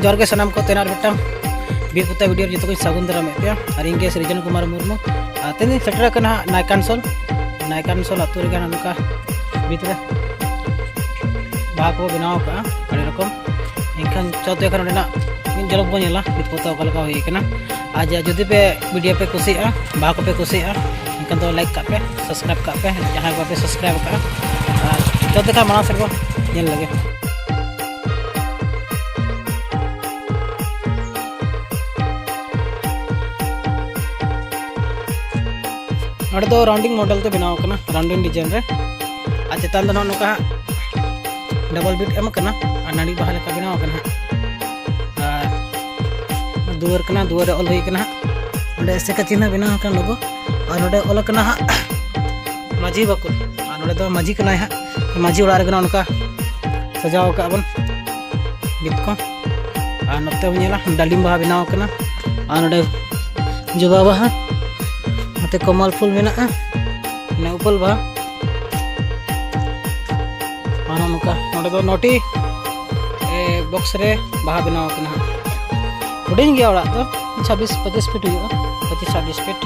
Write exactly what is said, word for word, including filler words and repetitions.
ᱡᱚᱦᱟᱨ ᱜᱮ ᱥᱟᱱᱟᱢ ᱠᱚ, ᱛᱮᱱᱟᱜ ᱟᱨ ᱢᱤᱫᱴᱟᱝ ᱵᱤᱨ ᱯᱚᱛᱟᱣ ᱵᱷᱤᱰᱤᱭᱳ ᱨᱮ ᱡᱚᱛᱚ ᱠᱚᱧ ᱥᱟᱹᱜᱩᱱ ᱫᱟᱨᱟᱢᱮᱫ ᱯᱮᱭᱟ᱾ ᱟᱨ ᱤᱧ ᱜᱮ ᱥᱨᱤᱡᱚᱱ ᱠᱩᱢᱟᱨ ᱢᱩᱨᱢᱩ᱾ ᱟᱨ ᱛᱮᱦᱮᱧ ᱤᱧ ᱥᱮᱴᱮᱨ ᱟᱠᱟᱱᱟ ᱦᱟᱸᱜ ᱱᱟᱭᱠᱟᱱᱥᱳᱞ᱾ ᱱᱟᱭᱠᱟᱱᱥᱳᱞ ᱟᱹᱛᱩ ᱨᱮᱜᱮ ᱦᱟᱸᱜ ᱱᱚᱝᱠᱟ ᱵᱷᱤᱛ ᱨᱮ ᱵᱟᱦᱟ ᱠᱚ ᱵᱮᱱᱟᱣ ᱟᱠᱟᱫᱼᱟ ᱟᱹᱰᱤ ᱨᱚᱠᱚᱢ᱾ ᱮᱱᱠᱷᱟᱱ ᱪᱚ ᱛᱚᱵᱮ ᱠᱷᱟᱱ ᱚᱸᱰᱮᱱᱟᱜ ᱢᱤᱫ ᱡᱷᱚᱞᱚᱠ ᱵᱚᱱ ᱧᱮᱞᱟ, ᱵᱷᱤᱛ ᱯᱚᱛᱟᱣ ᱚᱠᱟ ᱞᱮᱠᱟ ᱦᱩᱭ ᱟᱠᱟᱱᱟ᱾ ᱟᱨ ᱡᱟ-, ᱡᱩᱫᱤ ᱯᱮ ᱵᱷᱤᱰᱤᱭᱳ ᱯᱮ ᱠᱩᱥᱤᱭᱟᱜᱼᱟ, ᱵᱟᱦᱟ ᱠᱚᱯᱮ ᱠᱩᱥᱤᱭᱟᱜᱼᱟ, ᱮᱱᱠᱷᱟᱱ ᱫᱚ ᱞᱟᱭᱤᱠ ᱠᱟᱜ ᱯᱮ, ᱥᱟᱵᱥᱠᱨᱟᱭᱤᱵᱽ ᱠᱟᱜ ᱯᱮ, ᱡᱟᱦᱟᱸᱭ ᱠᱚ ᱵᱟᱯᱮ ᱥᱟᱵᱥᱠᱨᱟᱭᱤᱵᱽ ᱟᱠᱟᱫᱼᱟ᱾ ᱟᱨ ᱪᱚ ᱛᱚᱵᱮ ᱠᱷᱟᱱ ᱢᱟᱲᱟᱝ ᱥᱮᱫ ᱵᱚᱱ ᱧᱮᱞ ᱞᱮᱜᱮ᱾ ᱱᱚᱰᱮ ᱫᱚ ᱨᱟᱣᱩᱱᱰᱤᱝ ᱢᱚᱰᱮᱞ ᱛᱮ ᱵᱮᱱᱟᱣ ᱟᱠᱟᱱᱟ, ᱨᱟᱣᱩᱱᱰᱤᱝ ᱰᱤᱡᱟᱭᱤᱱ ᱨᱮ᱾ ᱟᱨ ᱪᱮᱛᱟᱱ ᱫᱚ ᱱᱚᱜᱼᱚ ᱱᱚᱝᱠᱟ ᱦᱟᱸᱜ ᱰᱚᱵᱚᱞ ᱵᱤᱴ ᱮᱢ ᱟᱠᱟᱱᱟ ᱟᱨ ᱱᱟᱹᱲᱤ ᱵᱟᱦᱟ ᱞᱮᱠᱟ ᱵᱮᱱᱟᱣ ᱟᱠᱟᱱᱟ ᱦᱟᱸᱜ᱾ ᱟᱨ ᱫᱩᱣᱟᱹᱨ ᱠᱟᱱᱟ, ᱫᱩᱣᱟᱹᱨ ᱨᱮ ᱚᱞ ᱦᱩᱭ ᱟᱠᱟᱱᱟ ᱦᱟᱸᱜ᱾ ᱚᱸᱰᱮ ᱮᱥᱮᱠᱟ ᱪᱤᱱᱦᱟᱹ ᱵᱮᱱᱟᱣ ᱟᱠᱟᱱ ᱞᱳᱜᱳ᱾ ᱟᱨ ᱱᱚᱰᱮ ᱚᱞ ᱟᱠᱟᱱᱟ ᱦᱟᱸᱜ ᱢᱟᱹᱡᱷᱤ ᱵᱟᱠᱷᱳᱞ᱾ ᱟᱨ ᱱᱚᱰᱮ ᱫᱚ ᱢᱟᱹᱡᱷᱤ ᱠᱟᱱᱟᱭ ᱦᱟᱸᱜ᱾ ᱢᱟᱹᱡᱷᱤ ᱚᱲᱟᱜ ᱨᱮᱜᱮ ᱱᱚᱜᱼᱚ ᱱᱚᱝᱠᱟ ᱥᱟᱡᱟᱣ ᱟᱠᱟᱫ ᱵᱚᱱ ᱵᱷᱤᱛ ᱠᱚ᱾ ᱟᱨ ᱱᱚᱛᱮ ᱵᱚᱱ ᱧᱮᱞᱟ ᱰᱟᱹᱞᱤᱢ ᱵᱟᱦᱟ ᱵᱮᱱᱟᱣ ᱟᱠᱟᱱᱟ᱾ ᱟᱨ ᱱᱚᱰᱮ ᱡᱚᱵᱟ ᱵᱟᱦᱟ, ᱱᱚᱛᱮ ᱠᱚᱢᱚᱞ ᱯᱷᱩᱞ ᱢᱮᱱᱟᱜᱼᱟ, ᱚᱱᱮ ᱩᱯᱟᱹᱞ ᱵᱟᱦᱟ᱾ ᱟᱨ ᱱᱚᱜᱼᱚ ᱱᱚᱝᱠᱟ ᱱᱚᱰᱮ ᱫᱚ ᱱᱚᱴᱤ, ᱮ, ᱵᱚᱠᱥ ᱨᱮ ᱵᱟᱦᱟ ᱵᱮᱱᱟᱣ ᱟᱠᱟᱱᱟ ᱦᱟᱸᱜ᱾ ᱦᱩᱰᱤᱧ ᱜᱮᱭᱟ ᱚᱲᱟᱜ ᱫᱚ, ᱪᱷᱟᱵᱵᱤᱥ ᱯᱚᱸᱪᱤᱥ ᱯᱷᱤᱴ ᱦᱩᱭᱩᱜᱼᱟ, ᱯᱚᱸᱪᱤᱥ ᱪᱷᱟᱵᱵᱤᱥ ᱯᱷᱤᱴ᱾